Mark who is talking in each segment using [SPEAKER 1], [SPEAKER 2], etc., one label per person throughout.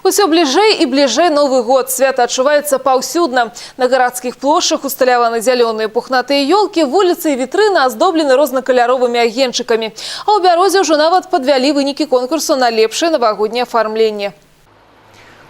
[SPEAKER 1] Усё бліжэй і бліжэй Новы год. Свята адчуваецца паўсюдна. На гарадскіх плошчах усталяваны зялёныя пухнатыя ёлкі, вуліцы і вітрыны аздоблены рознакаляровымі агеньчыкамі. А ў Бярозе ўжо нават падвялі вынікі конкурсу на лепшае навагодняе афармленне.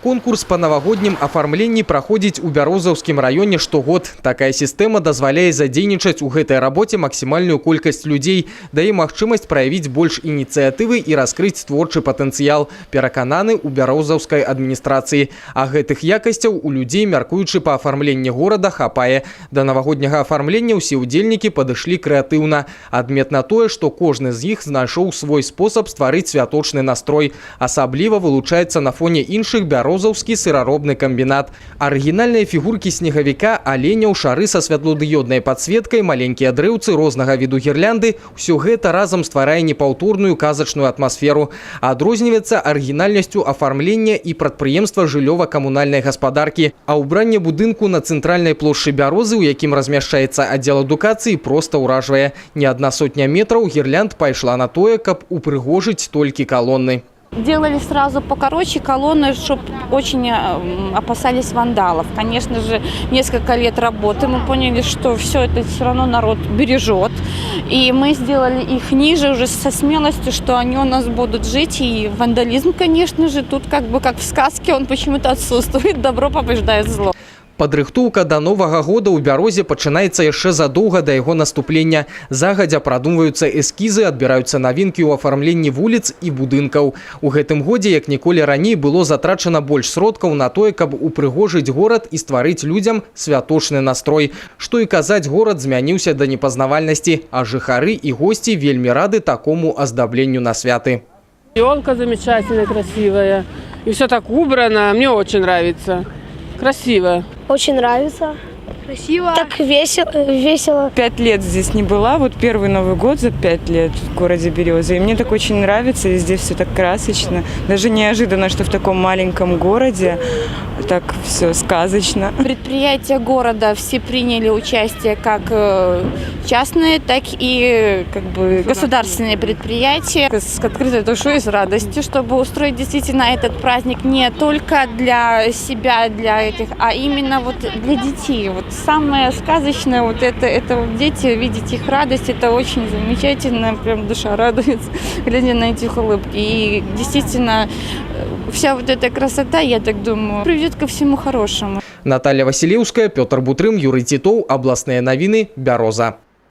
[SPEAKER 2] Конкурс па навагоднім афармленні праходзіць у Бярозаўскім раёне штогод. Такая сістэма дазваляе задзейнічаць у гэтай рабоце максімальную колькасць людзей, дае магчымасць праявіць больш ініцыятывы і раскрыць творчы патэнцыял, перакананы ў бярозаўскай адміністрацыі. А гэтых якасцяў у людзей, мяркуючы па афармленні горада, хапае. Да навагодняга афармлення ўсе ўдзельнікі падышлі крэатыўна. Адметна тое, што кожны з іх знайшоў свой спосаб стварыць святочны настрой. Асабліва вылучаецца на фоне іншых бярозаўскі сыраробны камбінат. Арыгінальныя фігуркі снегавіка, аленяў, шары са святлодыёднай падсветкай, маленькія дрэўцы, рознага віду гірлянды — ўсё гэта разам стварае непаўторную казачную атмасферу. Адрозніваецца арыгінальнасцю афармлення і прадпрыемства жыллёва-камунальнай гаспадаркі. А ўбранне будынку на цэнтральнай плошчы Бярозы, у якім размяшчаецца аддзел адукацыі, проста ўражвае. Не адна сотня метраў гірлянд пайшла на тое, каб упрыгожыць толькі калоны.
[SPEAKER 3] Делали сразу покороче колонны, чтобы очень опасались вандалов. Конечно же, несколько лет работы мы поняли, что все это все равно народ бережет. И мы сделали их ниже уже со смелостью, что они у нас будут жить. И вандализм, конечно же, тут как бы как в сказке, он почему-то отсутствует. Добро побеждает зло.
[SPEAKER 2] Падрыхтоўка да Новага года ў Бярозе пачынаецца яшчэ задоўга да яго наступлення. Загадзя прадумваюцца эскізы, адбіраюцца навінкі ў афармленні вуліц і будынкаў. У гэтым годзе, як ніколі раней, было затрачана больш сродкаў на тое, каб упрыгожыць горад і стварыць людзям святочны настрой. Што і казаць, горад змяніўся да непазнавальнасці, а жыхары і госці вельмі рады такому аздабленню на святы.
[SPEAKER 4] Елка замечательная, красивая. И все так убрано. Мне очень нравится. Красиво.
[SPEAKER 5] Очень нравится.
[SPEAKER 6] Красиво.
[SPEAKER 5] Так весело, весело.
[SPEAKER 7] 5 лет здесь не была, вот первый Новый год за 5 лет в городе Береза. И мне так очень нравится, и здесь все так красочно. Даже неожиданно, что в таком маленьком городе так все сказочно.
[SPEAKER 3] Предприятия города все приняли участие, как частные, так и как бы государственные предприятия, с открытой душой и с радостью, чтобы устроить действительно этот праздник не только для себя, для этих, а именно вот для детей. Вот самое сказочное вот это вот дети, видеть их радость, это очень замечательно, прям душа радуется, глядя на этих улыбки. И действительно, вся вот эта красота, я так думаю, приведет ко всему хорошему.
[SPEAKER 2] Наталья Васілеўская, Пётр Бутрым, Юрый Цітоў, абласныя навіны, Бяроза.